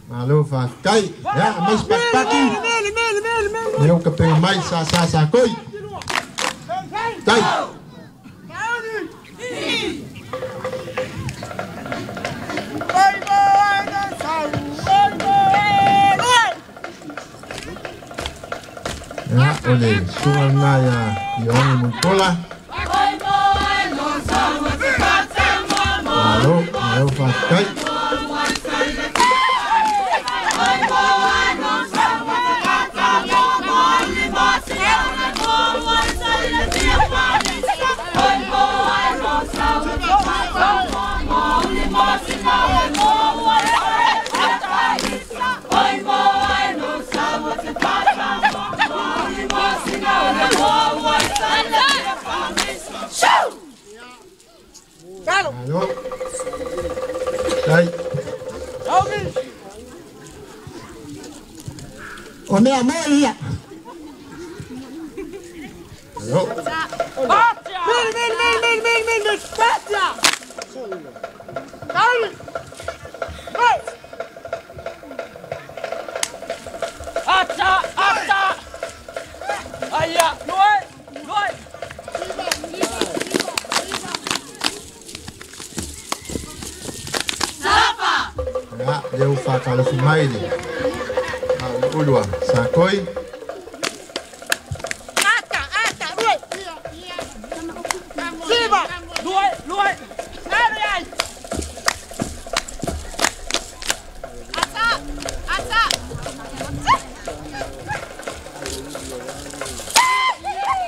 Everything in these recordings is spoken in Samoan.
Malo faafetai. Ia, aumai se patipati. Lea ua tapena mai sa sa sa koi. Tai. Ia, o le susuga lena ia Ioane Mulipola. Malo, malo faafetai. Malo. Tai. O mea mo ia. Malo. Ia, lea ua faatalofa mai le uluulua Sakoi.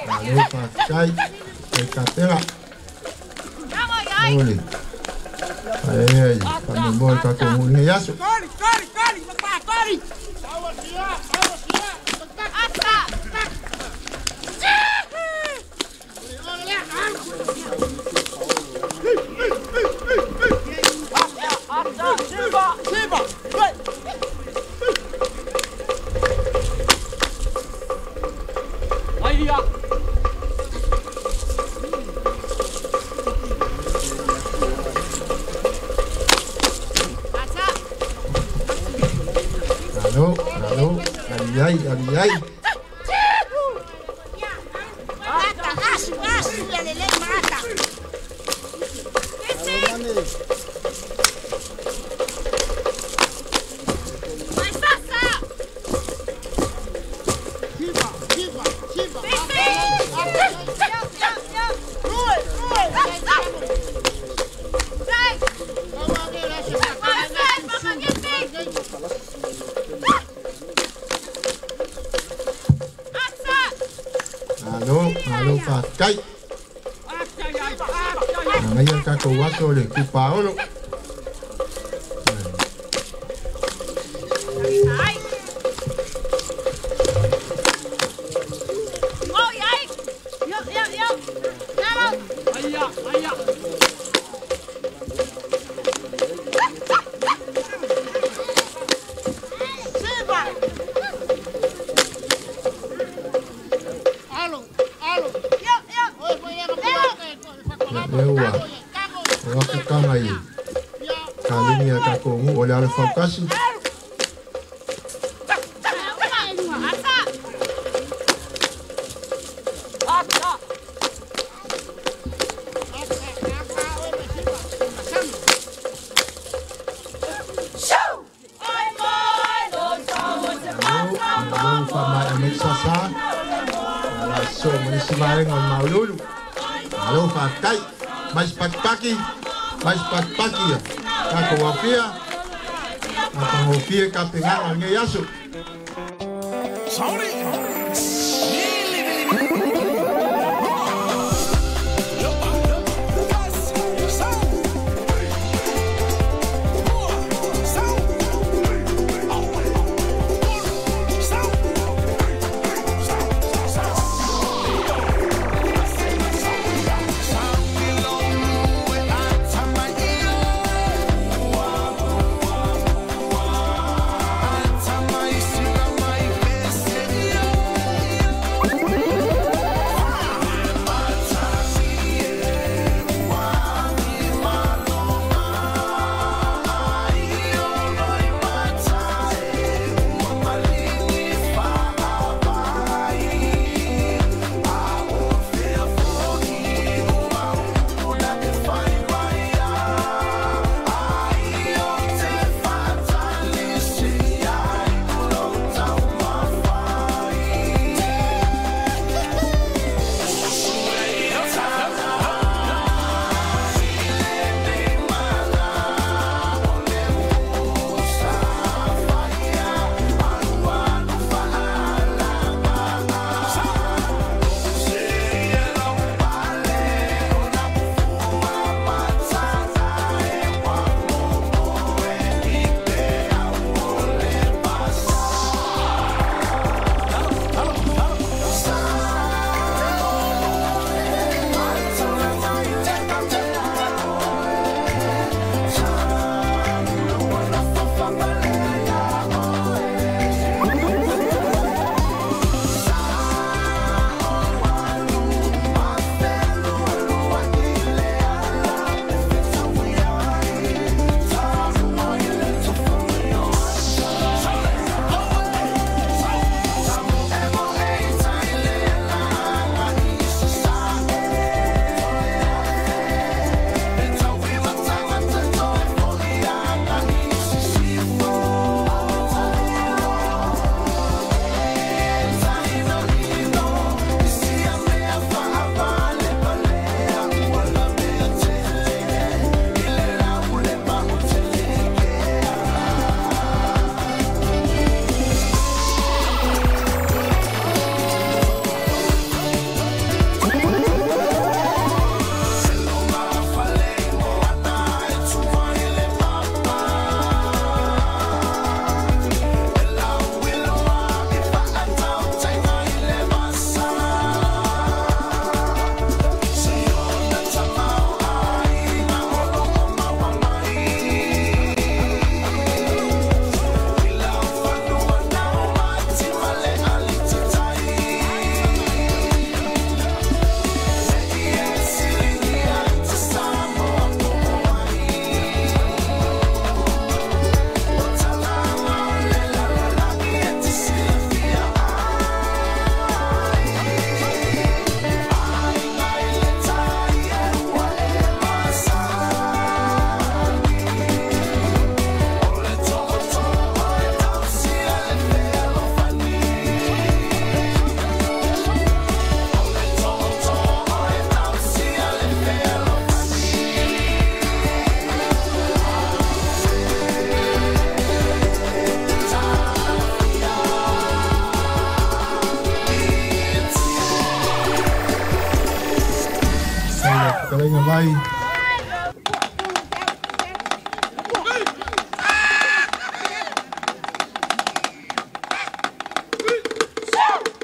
Malo faafetai e kapela. Ole. Ai ai, faamoemoe le tatou nuu i lenei aso. Malo, malo, ali ai, ali ai. Malo, malo faafetai. Manaia le tatou aso le kupaolo. Ia, lea ua o atu taga i kalegi a tatou nuu o le alafautasi. Malo, malo faamaea mai sasa. La so ma nisi vaega o le maululu. Malo faafetai. Mais se patipati, mais se patipati ia. Tatou afia. Matagofie tapenaga o lenei aso. Yeah.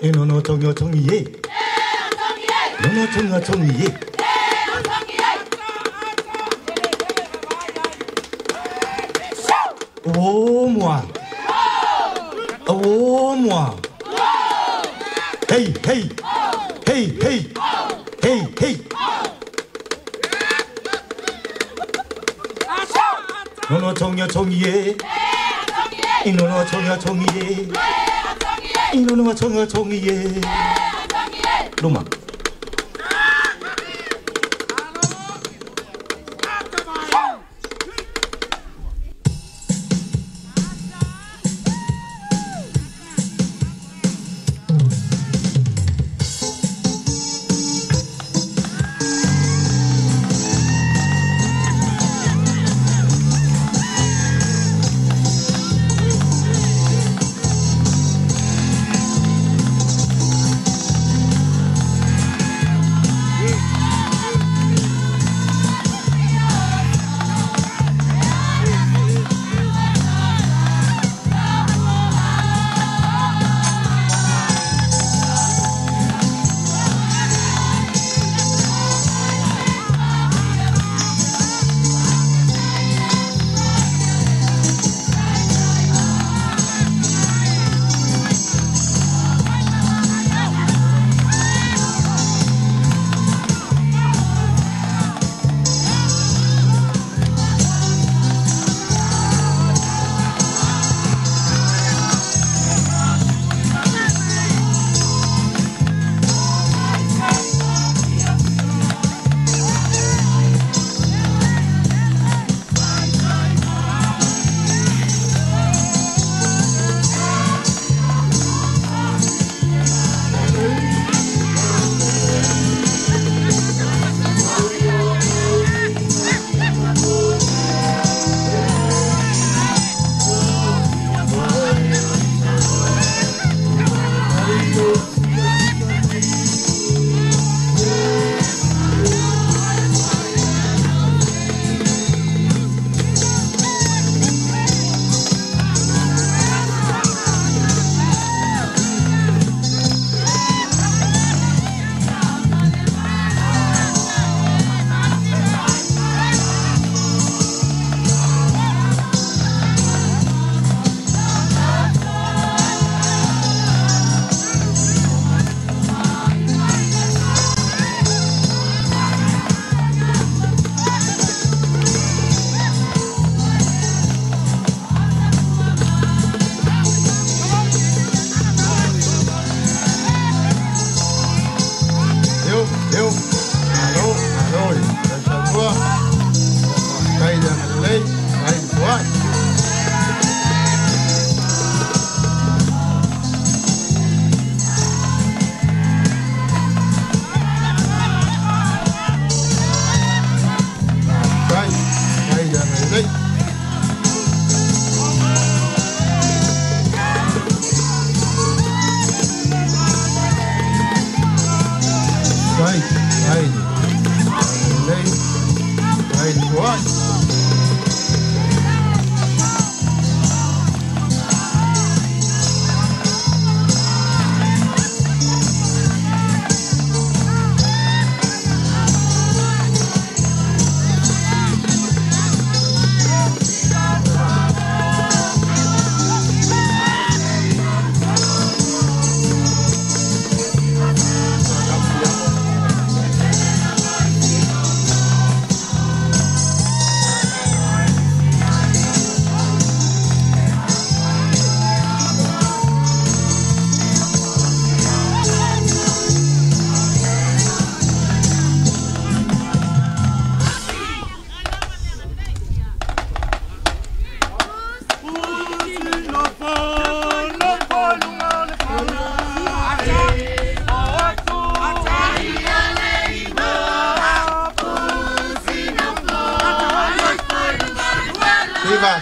Inono tongi tongi ye. Nono tongi tongi ye. Oh moi. Oh moi. Hey hey. Hey hey. Hey hey. Nono tongi tongi ye. Inono tongi tongi ye. Inono tongi tongi ye. Luma.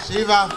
Shiva.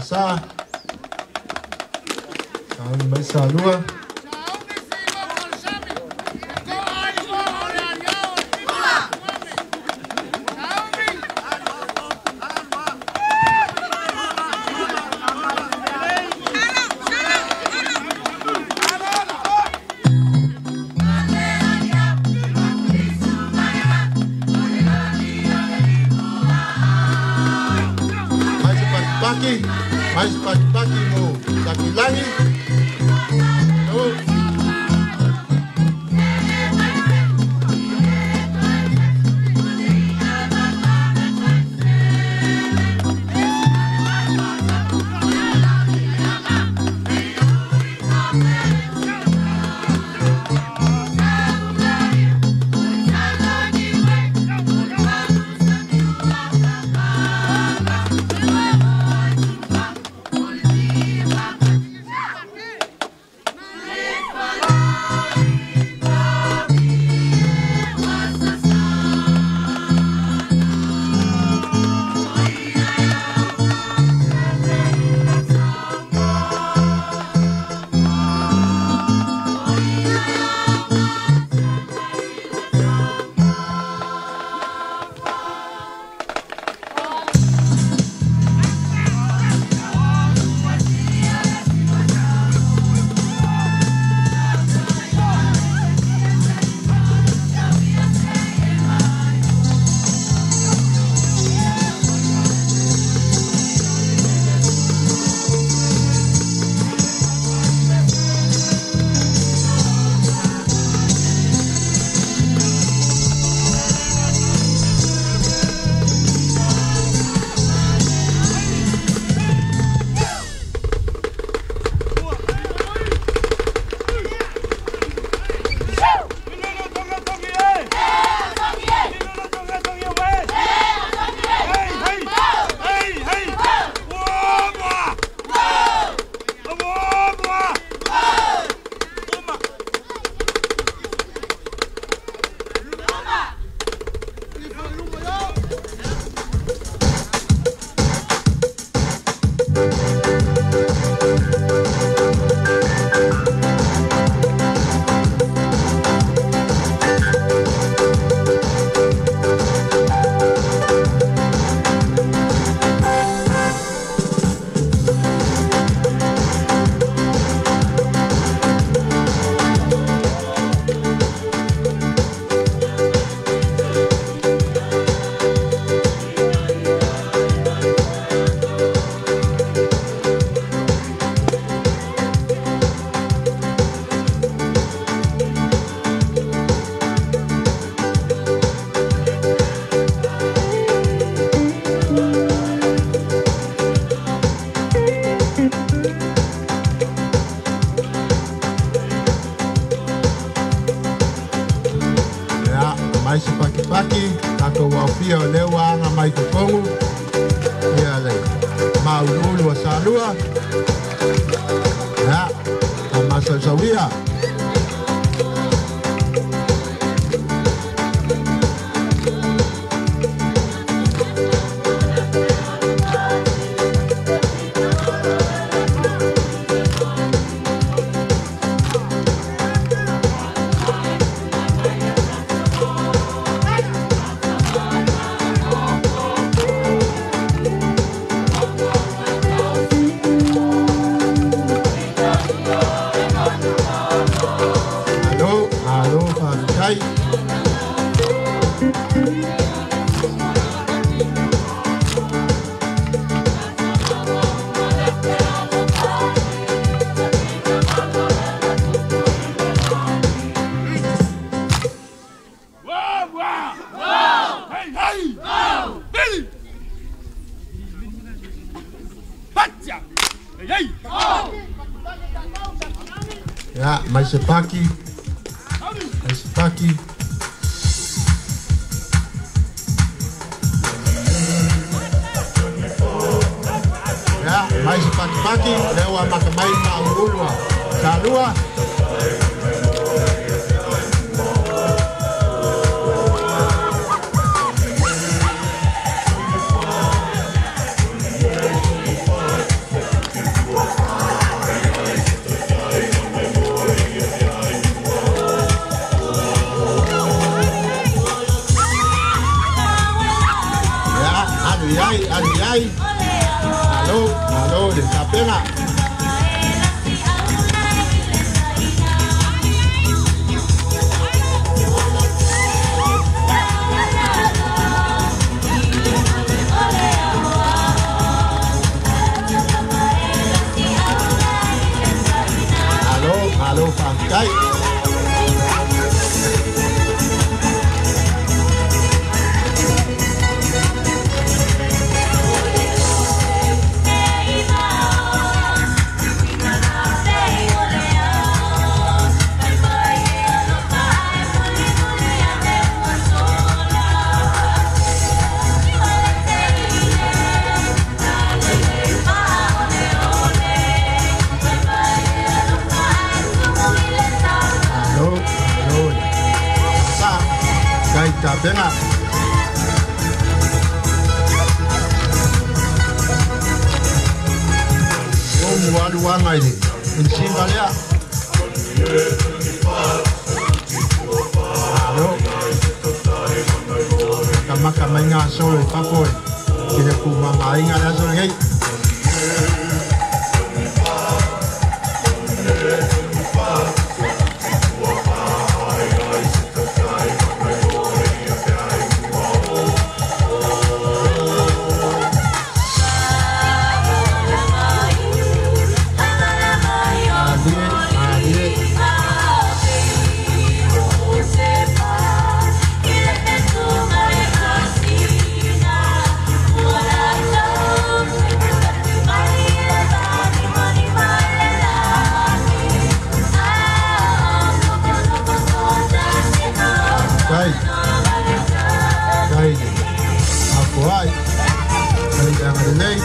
Sasa. Sauni mai Salua. Mais paki mo Takuilagi. Oh. Mais se paki tatou waofia o lea ua aga mai totonu ia le mauluulu a Salua ia amasausauia. Ya, mais se paki. Mais se paki. Ya, mais se paki paki. Leo a makamai maulua. Salua. Ai, ai, ai. Malo, malo le tapena. Malo, malo faafetai. Malo, malo le sa kai tapena. O mualuaga i le inisiva lea. Malo kamaka mai gasolo i fafo e i le kumagaiga le aso lenei. Malie, malie. Kai, kai le afoai kai le agalelei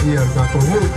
ia le tatou nuu.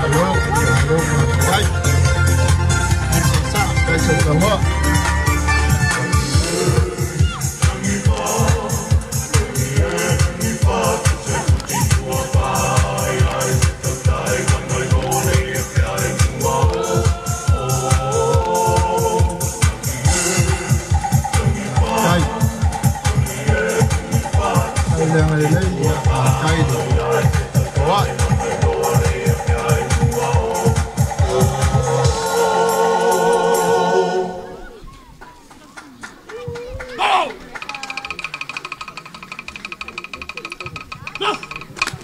Malo, malo faafetai. Sa kai sautagoa. Kai kai le agalelei ia faafetai le foai.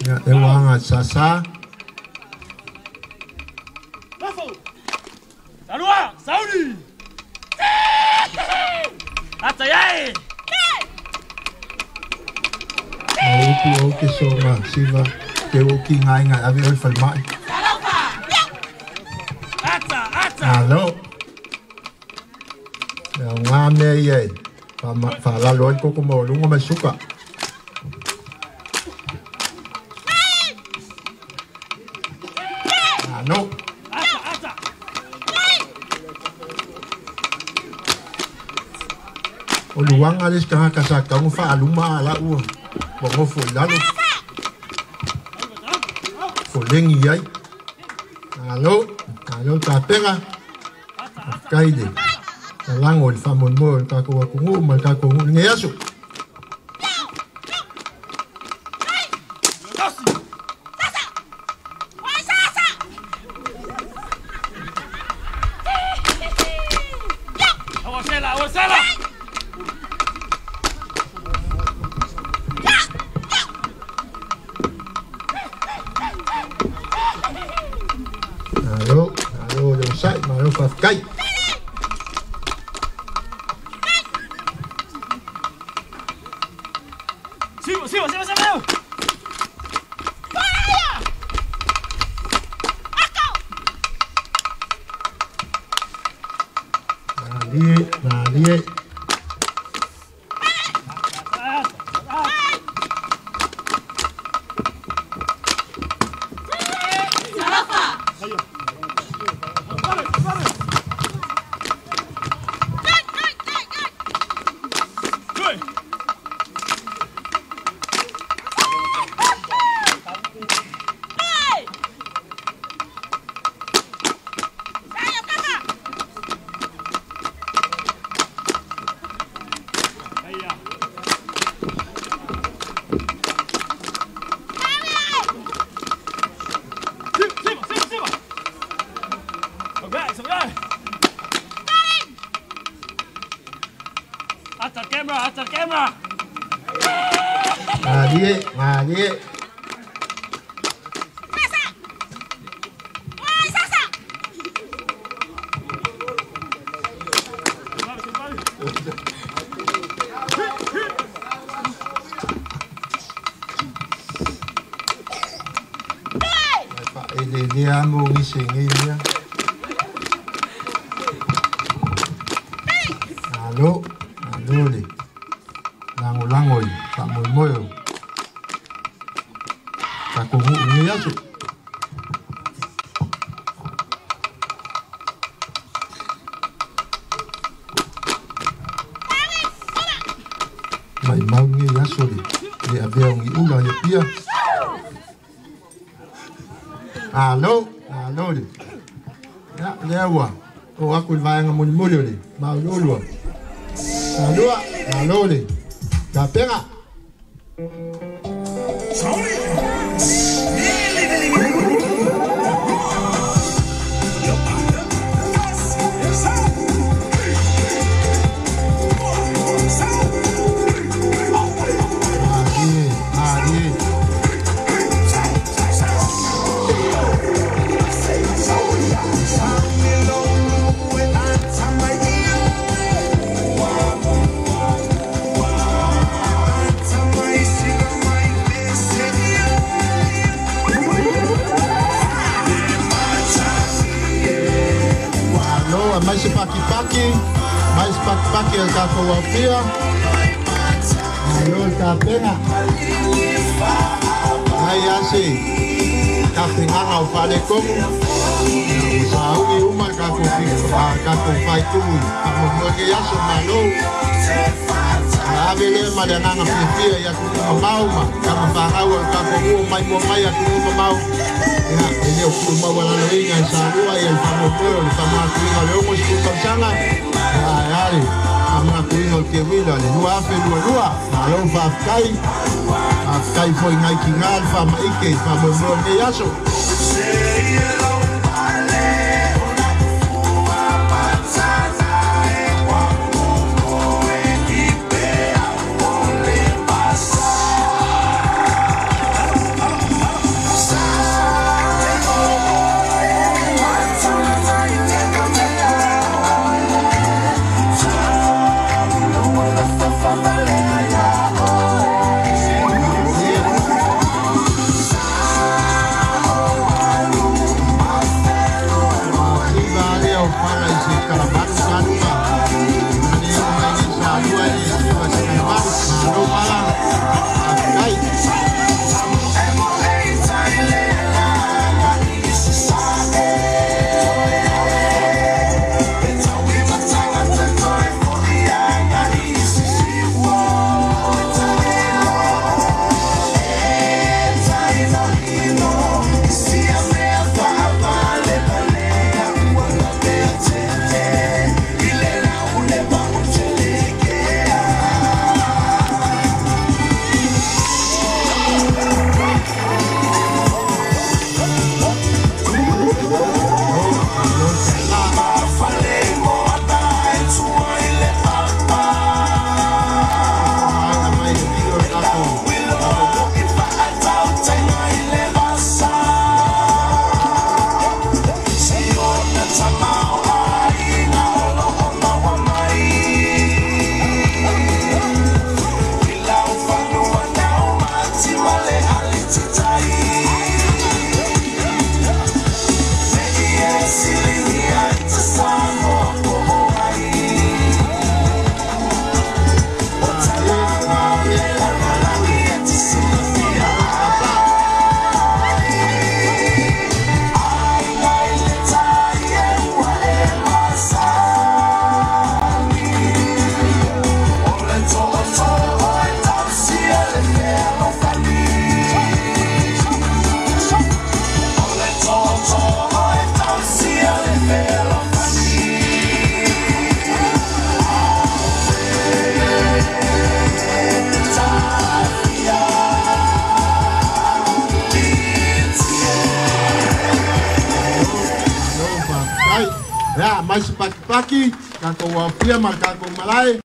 Ia e uaga sasā. Salua, Sauli. Atayai. O upu o ke soga siva ke o ki gaiga ave o le falemai. Ata, ata. Alo le aogā mea ia e faalalo ai le koko maualuga ma le suka. Alo. Ata, ata. O luaga le isi tagata sa tauga faaluma alaua ua gofo i lalo folegi ai. Alo, alo tapega. Faafetai le lalago i le faamoemoe o le tatou atunuu ma le tatou nuu i lenei aso. Awasela, awasela. Alo, alo le osa'i malo faafetai. Sivo, sivo, sivo, sivo. Malie. Camera, Malie, malie. Ele amo ngi. Alo, alo le. Lango le, pa moyo. Pa ko ngi aso. Mai mau ngi aso le. Le avea ngi ula le pia. Alo, alo le. Ya, lea o aku le vaega molimoli o le mauluulua. Alua, alo le. Tapega. Malie, malie. Alo, mais se paki paki, mais paki paki el kako wapia. Alo, tapena. Ai ase, kapenganga o fale komu. Sa ui uma kako fi, kako fai tumu. Amo mo ke yaso malo. Ave le ma le nganga fia ya ku mau ma. Kama whangau o kako ua mai mua mai a ku mau. Ia, e leo ku mau ala le inga i sa lua i el whamomoe o le whamatuinga le ongo siku tausanga. Ia, e ale, whamatuinga o te wila le lua afe lua lua. Malo whafkai. Whafkai foi ngai ki ngā le whamaike i whamomoe o nei aso. Ia, mai se pakipaki, tatou aofia ma le tatou malae.